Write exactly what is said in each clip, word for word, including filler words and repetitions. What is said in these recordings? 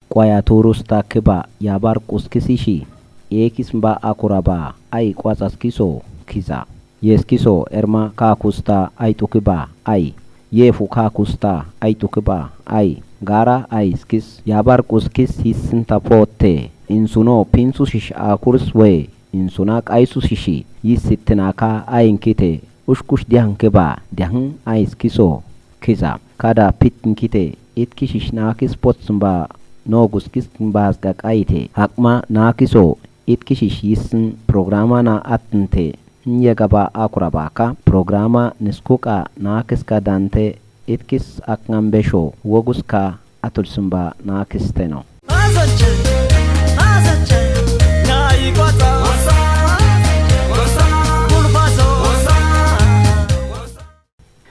Qwaya tuurus taakkiba yaabar quskisishi, eekis mba akuraba ay qwasaskiso kiza. Yeeskiso erma kaakusta ay tukiba ay. Yeefu kaakusta ay tukiba ay. Gaara ay iskis yaabar quskis hissinta pootte. Insuno pinsusish akuris we. Insuna qaysusishi yissittinaka ay inkite. Ushkush diankeba diahn ay iskiso kiza. Kada pit inkite. Itkishish naakis potsmba nooguskis mbazqa qayte. Haqma naakiso itkishish yissin programa na attnte. Nyegaba akurabaka programa niskuqa naakiska dante itkis akngambesho woguska atulsmba naakisteno.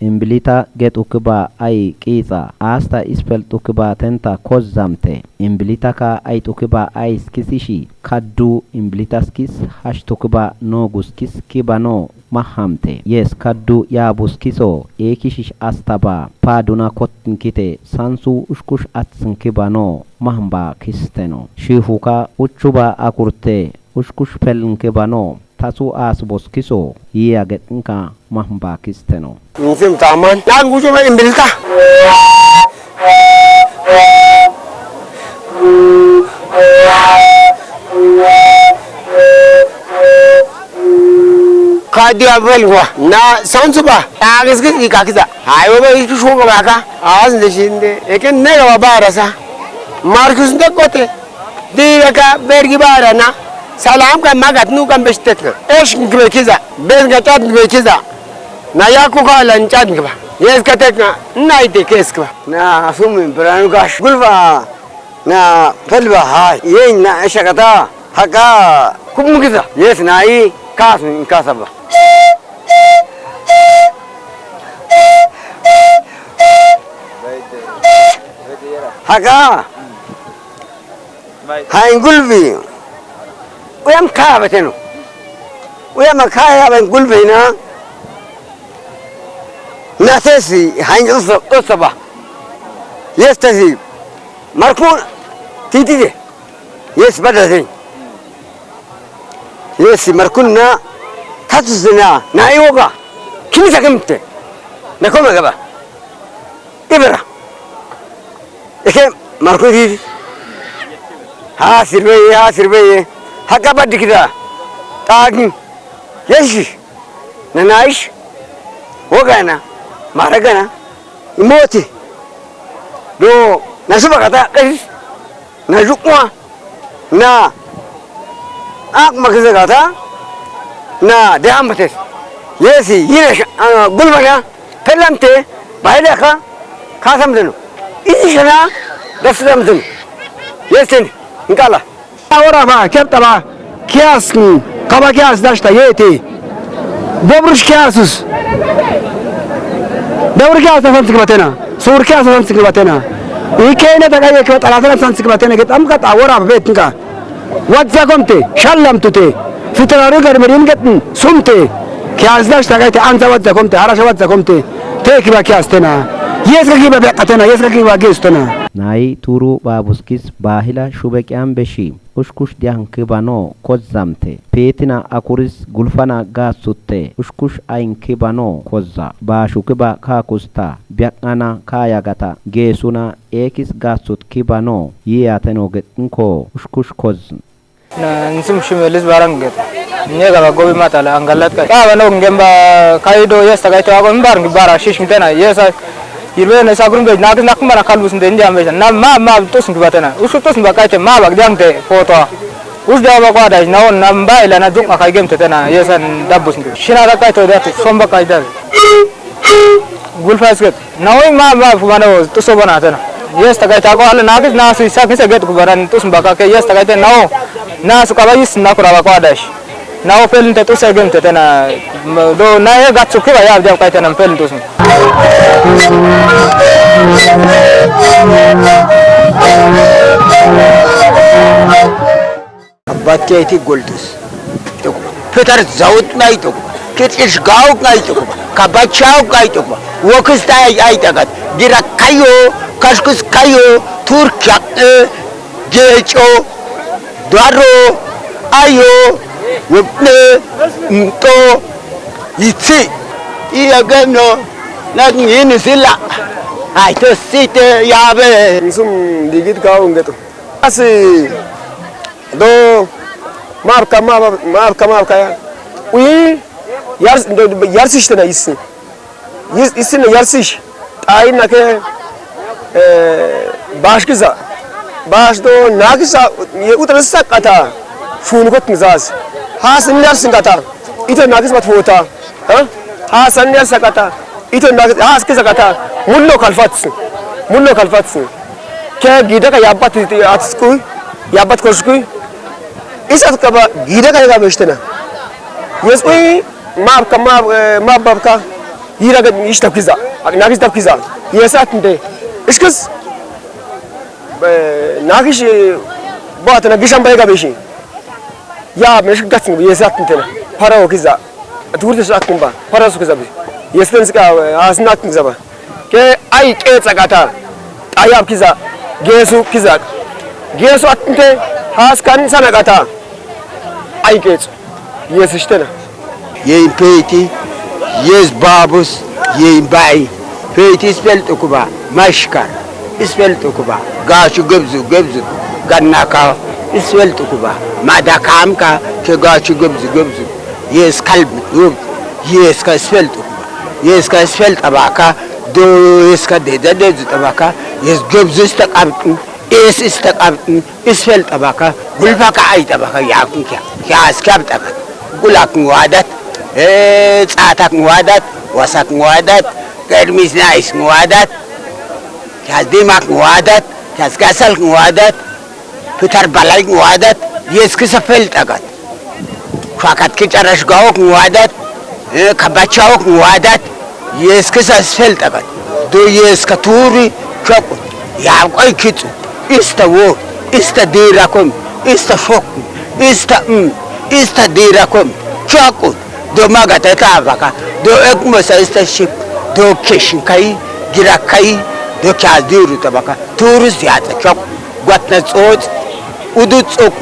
Imbilita getukiba ay qiitsa asta ispel tukiba tenta kozzamte. Imbilitaka ay tukiba ay iskisishi kaddu imbilitaskis hash tukiba nooguskis kibano mahamte. Yes kaddu yaabuskiso eekishish astaba paaduna kottinkite sansu ushkush atsin kibano mahmba kisteno. Shiifuka uchuba akurte ushkush pelnkebano tasu aasboskiso yiya getnka mahmba kisteno. Nsim taman. Naan guchuma imbilta. Kadi abel gwa na sansuba. Agiskis ikakisa. Ayo be ikishuga baka. Awas nde shinde. Eken nega barasa. Markus nde kote. Diga ka bergi barana. Salam ka magat nu kan beshtetna. Esh ngibe kiza. Ben ka tat ngibe kiza. Na yaku ka lan chat ngiba. Yes ka tekna. Na ite kes kiba. Na asum branu gash. Gulfa. Na pelba ha. Yen na eshakata. Haka. Kum kiza. Yes na i. Kas kasaba. Haka. Hain gulbi. Uyam kaya beteno. Uyam kaya ben gulbi na. Na tesi hain usa usa ba. Yes tesi. Markun titi de. Yes bada de. Yes markun na. Tatus na na iwoga. Kimisa kimte. Na koma gaba. Ibra. Eke markun titi. Ha sirbe ye ha sirbe ye. Haka badi kida. Tagin. Yeshi. Na naish. Wogana. Maragana. Imoti. Do na suba kata. Kais. Na jukwa. Na. Ak makiza kata. Na de hambates. Yesi. Yine. Gulbana. Pelamte. Bailaka. Kasamdeno. Isi shana. Dasdamdeno. Yesin. Nkala. Ora ba kepta ba kiyas ni kaba kiyas dashta yete. Bobrush kiyasus. Bobrush kiyas na samsik batena. Sur kiyas na samsik batena. Ikene ta kaye kepta la samsik batena. Get am kata ora ba betinka. Watza komte shallam tute. Fitnaru gar merin get sumte. Kiyas dashta kaite anza watza komte harasha watza komte. Te kiba kiyas tena. Yes ka kiba bekatena yes ka kiba gestena. Nayi turu babuskis bahila shube kiyam beshi. Ushkush diankibano kozzamte. Peetina akuris gulfana gaatsutte. Ushkush ayinkibano kozza. Baashukiba kaakusta. Byaqana kaayagata. Geesuna eekis gaatsutkibano. Yiyateno getnko. Ushkush kozn. Na nsum shimelis barang get. Nyegaba gobi matala angalat kai. Kaaba no ngemba kaido yesta kaito ago mbar ngi bara shish ngitena. Yesa Yirbe ne sagrun be nak nak mara kalbus nde ndi ambe na ma ma tus ndu batena. Usu tus ndu bakaite ma bak diang te foto. Us da ba kwa da na on na mbai la na duk akai gem tetena yesan dabus ndu. Shina da kaito da tu somba kai da. Gul fasket. Na oi ma ma fu mana tus so bana tena. Yes ta kaita ko ala na kis na si sa kisa get ku baran tus baka ke yes ta kaita na o. Na su kaba yis na kura ba kwa da shi. Na o pelin te tusa gem te tena do na ye gatsu kiba ya abdiya kai tena pelin tusa. Abbatte iti goltus. Petar zaut na ito. Kich'ish gaawuk ayx'ukuba, kabachawuk ayx'ukuba, wokista ayx'agat, girakkayo, kashkuskayo, turkiyaq'e, geeco, daro, ayo, wopne, mto, yitsi. Iya gemno, nag yini sila, ayto site yabe. Sum digit gaawun geto. Asi, do, mabka, mabka, mabka ya. Uyi, yar, do, yar sishtena yisi. Yis-, isin yarsish, t'ayinake, eh, bashkiza, bash do nakisa, ye utra sakata, shunukot mizas. Has nyarsin kata, ito nakis bat fota, ha? Has nyarsa kata, ito nakis, has kisa kata, mullo kalfats, mullo kalfats. Ke gidaka yabat atsku, yabat koshku, isat kaba gidaka yaga beshtena. Yes, uy, mabka, mab-, eh, mababka, yiraga ish tabkiza, ak nagis tabkiza, yesat nde, ishkis, eh, nagish, eh, boatana gishan bayga beshi, ya, mesh gatsn, yesat ntena, para okiza, turte sakumba, para sukiza bi, yesat nska, eh, asnat nzaba. Ke ay qeetsa gata, xayab kiza, geesu kiza, geesu attinte, haaskan sana gata, ay qeetsu, yeesishtena. Yeeyin peyti, yees baabus, yeeyin ba'i, peyti ispelxu kuba, mashkar, ispelxu kuba, gaachu gebzu, gebzu, gannaka, ispelxu kuba, madakamka, ke gaachu gebzu, gebzu, yees kalb, yees ka ispelxu kuba, yees ka ispelxa baka, do yeeska deda dezu tabaka, yees gebzu ista qabxu, es ista qabxu, isfel tabaka, gulfaka ay tabaka, yakun kya, kya iskab tabaka, gulakun wadat, eh, tsatakun wadat, wasakun wadat, germis naiskun wadat, kya dimakun wadat, kya iskasalkun wadat, Pitar balay wadat, yeeskisa fel tagat. Fakat ki carash gawok wadat, eh, kabacha wok wadat, yeeskisa fel tagat. Do yeeska turi chokut, ya koy kitsu, ista wo, ista dirakom, ista shokun, ista mm, ista dirakom, chokut. Do magata tabaka, do ekmosa ista ship, do keshin kai, gira kai, do kya diru tabaka, turus yata chok, gwatna tsots, udu tsok,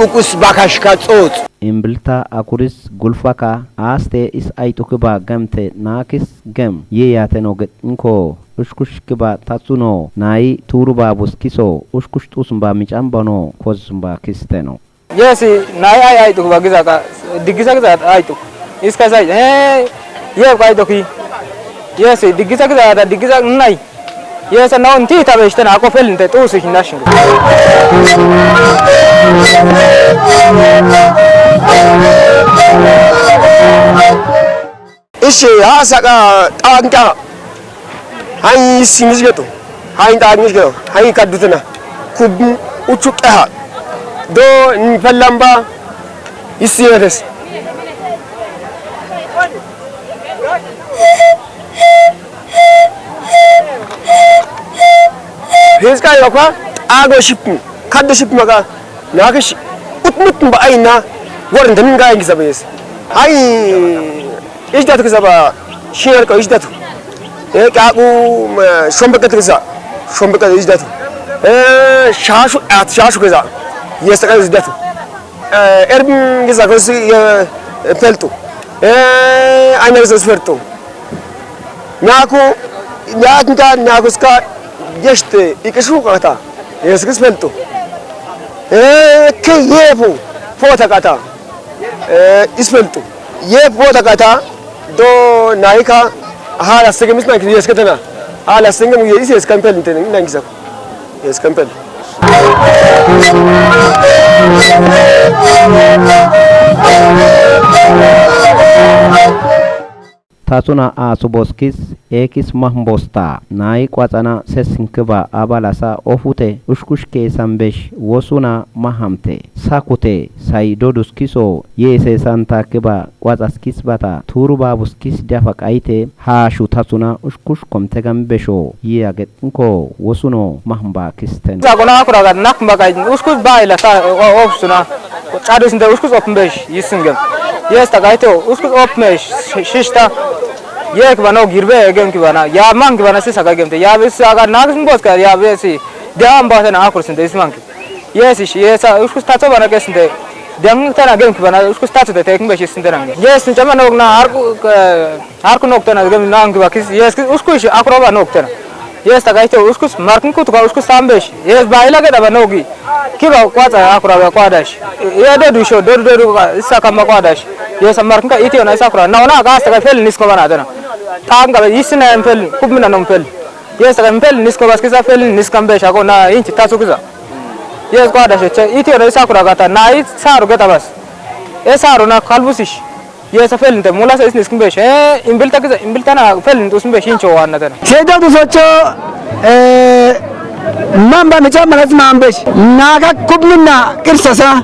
ukus bakashka tsots. Imbilta akuris gulfaka, aste is aytukiba gemte nakis gem, ye yateno getnko, ushkushkiba tatsuno, nayi turuba buskiso, ushkush tusumba michambano, kozumba kisteno. Yes, nayi ay ayxu ba giza ka, diggisa giza ayxu. Iska say, eh, ye ka ayxu ki. Yes, diggisa giza da diggisa nay. Yes, na on ti ta be shtana ko fel nte tu su hinashin. Ishe ha saka tanka. Hayi sinizgeto. Hayi tanizgeto. Hayi kadutena. Kub uchuqeha. Do nifellamba. Isiyefes. Hezka yoka ago shipni. Kaddo shipni maka. Nakish utmut ba ayna. Wor ndemin ga ingizabes. Hayi. Ijdatu kizaba, shin alko ijdatu. E, qaqu, e, shombeqet kiza, shombeqet ijdatu. E, shashu, at shashu kiza, yestaqa ijdatu. E, erbin kiza kosi, e, peltu. E, anyar kiza sfertu. Nyaku, nyakinka, nyakuska, yeshte, ikishu kata. Yeskis peltu. E, ke yefu, fota kata. E, ispeltu. Ye bota kata do naika hala sege misna ki yesketena. Hala sege mu ye isi eskampel ntene, ina ngisa. Eskampel. Tatuna a suboskis ekis mahmbosta, nayi kwatsana sesinkiba abalasa ofute ushkushke sambesh wosuna mahamte, sakute, say doduskiso, yese santa kiba kwatsaskis bata, turuba buskis dafa qayte, ha shu tatsuna ushkush komtegan besho, yi aget nko wosuno mahmba kisten. Zagona kura ga nakmba ga uskus ba ila ta o-, ofsuna. Chadus nde uskus opmbesh yisingem. Yes, tagaito, uskus op me sh- shishta. Yek bano girbe egem kibana. Ya mang kibana si saga gemte. Ya bis aga nagis mbos ka ya bisi. Dia amba tena akur sinde is mangi. Yes, ish, yes, uskus tatso bana kesinde. Diang tena gem kibana uskus tatso de tekin beshi sinde nang. Yes, chama nok na arku arku nok tena gem nang kiba kis. Yes, kis uskus akroba nok tena. Yes, tagaito, uskus markin kutuka uskus sambesh. Yes, baila ke daba nogi. Kiba kwata akura ga kwadash. Ya dodu sho dodu dodu ka isa kama kwadash. Yes, amar kinka itiyo na isa kura. Na ona ga asta ka fel nisko bana dana. Tanga ba isina em fel kubmina nom fel. Yes, ka fel nisko bas kisa fel niskam be shako na inchi tasu kisa. Yes, kwadash che itiyo na isa kura gata na it saru gata bas. E saru na kalbusish. Yes, a felinte mula sa isnis kumbesh. Eh, imbilta kisa imbilta na felint usmbesh incho wana tana. Sedo du socho eh mamba micha manas mambesh. Naga kubnina kirsasa.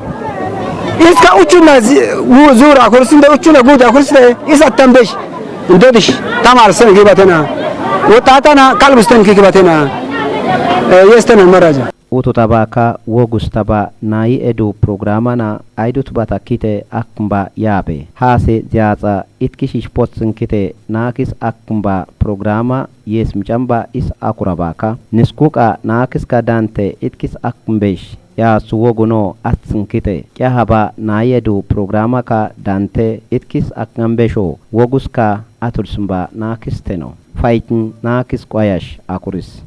Iska uchuna zi- wu- zura kursinde uchuna guda kursinde isa tambesh. Dodish tamar sen gibatena. Utatana kalbisten ki gibatena. Eh, yestena maraja. Ututabaka wogustaba nayi edu programana aidutbata kite akmba yabe. Hase ziatsa itkishish potsin kite nakis akmba programa yes mchamba is akurabaka. Niskuka nakiska dante itkis akmbesh. Ya suwoguno atsin kite. Kyahaba nayi edu programaka dante itkis akngambesho. Woguska atulsimba nakis teno. Faitin nakis kwayash akuris.